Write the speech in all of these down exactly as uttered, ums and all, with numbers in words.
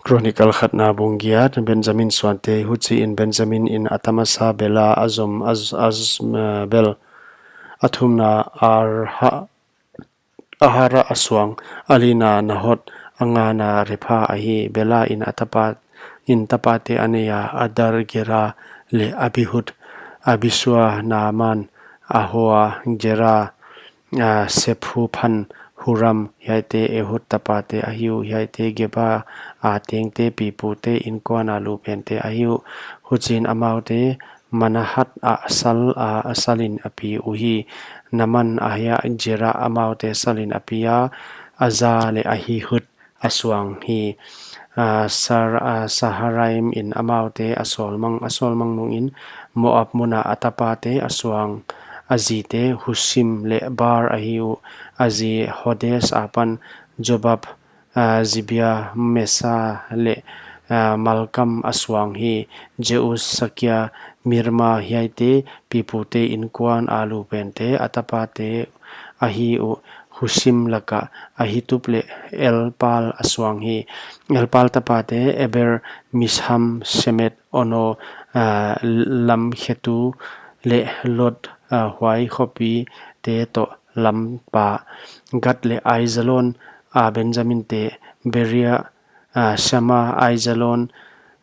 Kronikal khatna bung giat. Benjamin suante. Huchiin Benjamin in a tamasa Bela, a zom Az-, Azmabel, a thumna Arha, Ahara a suang, a lina Nahot, a ngana Repha ahi. Bela in a tapa, in tapate a neia, Adar, Gera leh Abihud, Abisua, Naaman, Ahoa, Gera, ah, Sephuphan, Huram, hiaite Ehud tapate ahi uh. Hiaite Geba a tengte, pipute inkuan a lupente ahi uh. Huchiin amaute Manahat ah sal a, a salin a pi uhi. Naaman, Ahia, Gera, amaute salin a pia, Aza leh Ahihud a suang hi. Ah, Sar-, ah, Saharaim in amaute a sawlmang, a sawlmang nungin Moab muna a tapate a suang, a zite Husim leh Baar ahi uh. A zi Hodes apan Jobab, ah, Zibia, Mesa leh, ah, Malkam a suang hi. Jeus, Sakia, Mirma, hiaite pipute inkuan a lupente, a tapate ahi uh. Husim laka Ahitub leh Elpal a suang hi. Elpal tapate Eber, Misham, Semed, Ono, ah, Lamkhetu leh Lod, ah, huai khopite toh lampa. Gad leh Aijalon a Benjamin te, Beria, ah, Shama, Aijalon,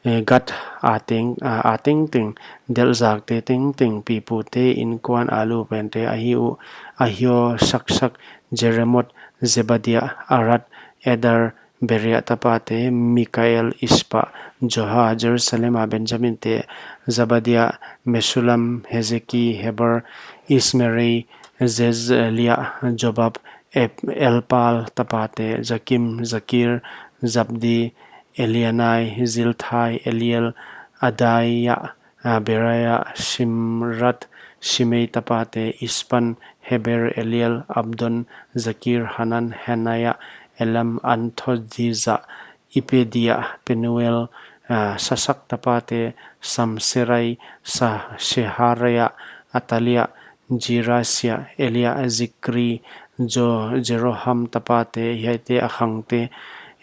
eh, Gad a teng, ah, a tengteng, delhzakte tengteng, pipute inkuan a lupente ahi uh. Ahio, Saksak, Jeremot, Zebadia, Arad, Eder, Beria tapate, Mikael, Ispa, Joha, Jerusalem a Benjamin te, Zabadia, Mesulam, Hezeki, Heber, Ismerei, Zezlia, Jobab, Ep-, Elpal tapate, Jakim, Zakir, Zabdi, Elianai, Zilthai, Eliel, Adaia, ah, Beraia, Simrat, Simei tapate, Ispan, Heber, Eliel, Abdon, Zakir, Hanan, Hanaia, Elam, Anthojiza, Ipedia, Penuel, ah, Sasak tapate, Samserai, Sa-, Seharaia, Atalia, Jirasia, Elia, Zikri, Jo-, Jeroham tapate, hiaite a khangte,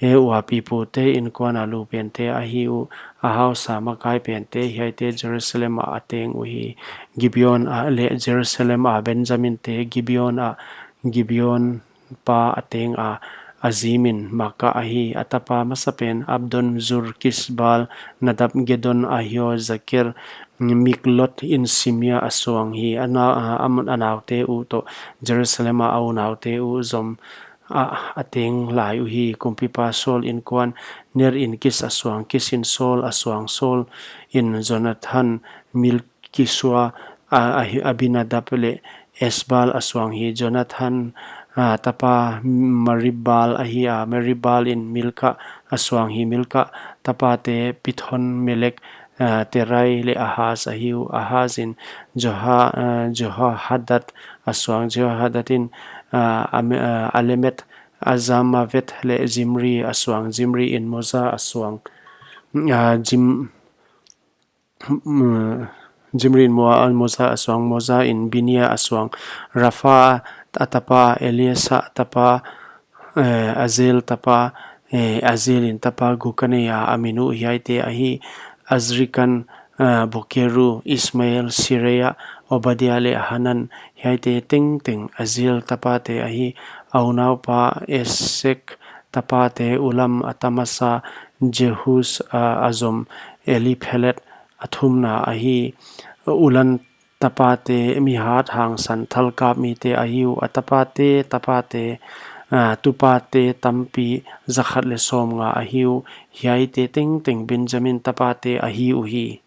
eh, ua pipute inkuan a lupente ahi uh. A hausa makai pente, hiaite Jerusalem ah a teng uhi. Gibeon ah leh Jerusalem a Benjamin te, Gibeon ah, Gibeon pa a teng a, a zi min Maka ahi. A tapa masapen Abdon, Zur, Kis, Baal, Nadab, Gedor, Ahio, Zaker, Miklot in Simea a suang hi. A na-, a, a naute uh toh, Jerusalem a a unaute uh zom a, a teng lai uhi. Kumpipa Saul inkuan Ner in Kis a suang, Kis in Saul a suang, Saul in Jonathan, Mil-, Kisua, a, Ahi-, Abinadab leh Esbaal a suang hi. Jonathan, ah, tapa Meribaal ahi a, Meribaal in Milka a suang hi. Milka tapate Pithon, Melek, ah, Terai leh Ahaz ahi uh. Ahaz in Joha-, ah, Jehohadat a suang, Jehohadat in, ah, Ame-, ah, Alemet, Azamavet leh Zimri a suang, Zimri in Moza a suang, ah, Jim-, mm, Zimri in Moa-, Moza a suang, Moza in Binia a suang, Rapha a tapa Eliesa tapa, eh, Azel tapa, eh, Azel in tapa guk a nei a, a min uh hiaite ahi, Azrikam, eh, Bokeru, Ismael, Seraia, Obadia leh Hanan, hiaite tengteng Azel tapate ahi. A unaupa Esek tapate, Ulam a tamasa Jehus, a, a zom Eliphelet a thumna ahi. Ulam tapate mihat hangsan thalkap mite ahi uh. A tapate tapate, ah, tupate tampi zakhat leh sawmnga ahi uh. Hiaite tengteng Benjamin tapate ahi uhi.